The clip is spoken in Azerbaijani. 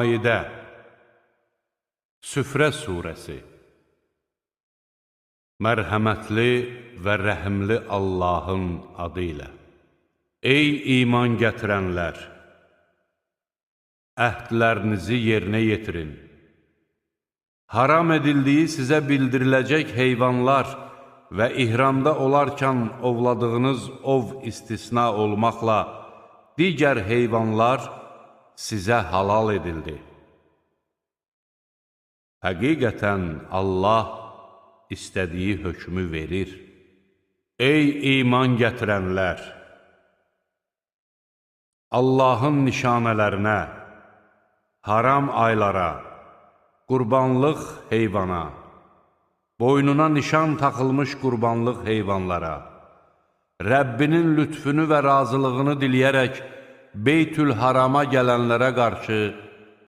Maidə. Süfrə surəsi. Mərhəmətli və rəhimli Allahın adı ilə. Ey iman gətirənlər! Əhdlərinizi yerinə yetirin. Haram edildiyi sizə bildiriləcək heyvanlar və ihramda olarkən ovladığınız ov istisna olmaqla digər heyvanlar sizə halal edildi. Həqiqətən Allah istədiyi hökmü verir. Ey iman gətirənlər! Allahın nişanələrinə, haram aylara, qurbanlıq heyvana, boynuna nişan taxılmış qurbanlıq heyvanlara, Rəbbinin lütfünü və razılığını diləyərək Beytül Harama gələnlərə qarşı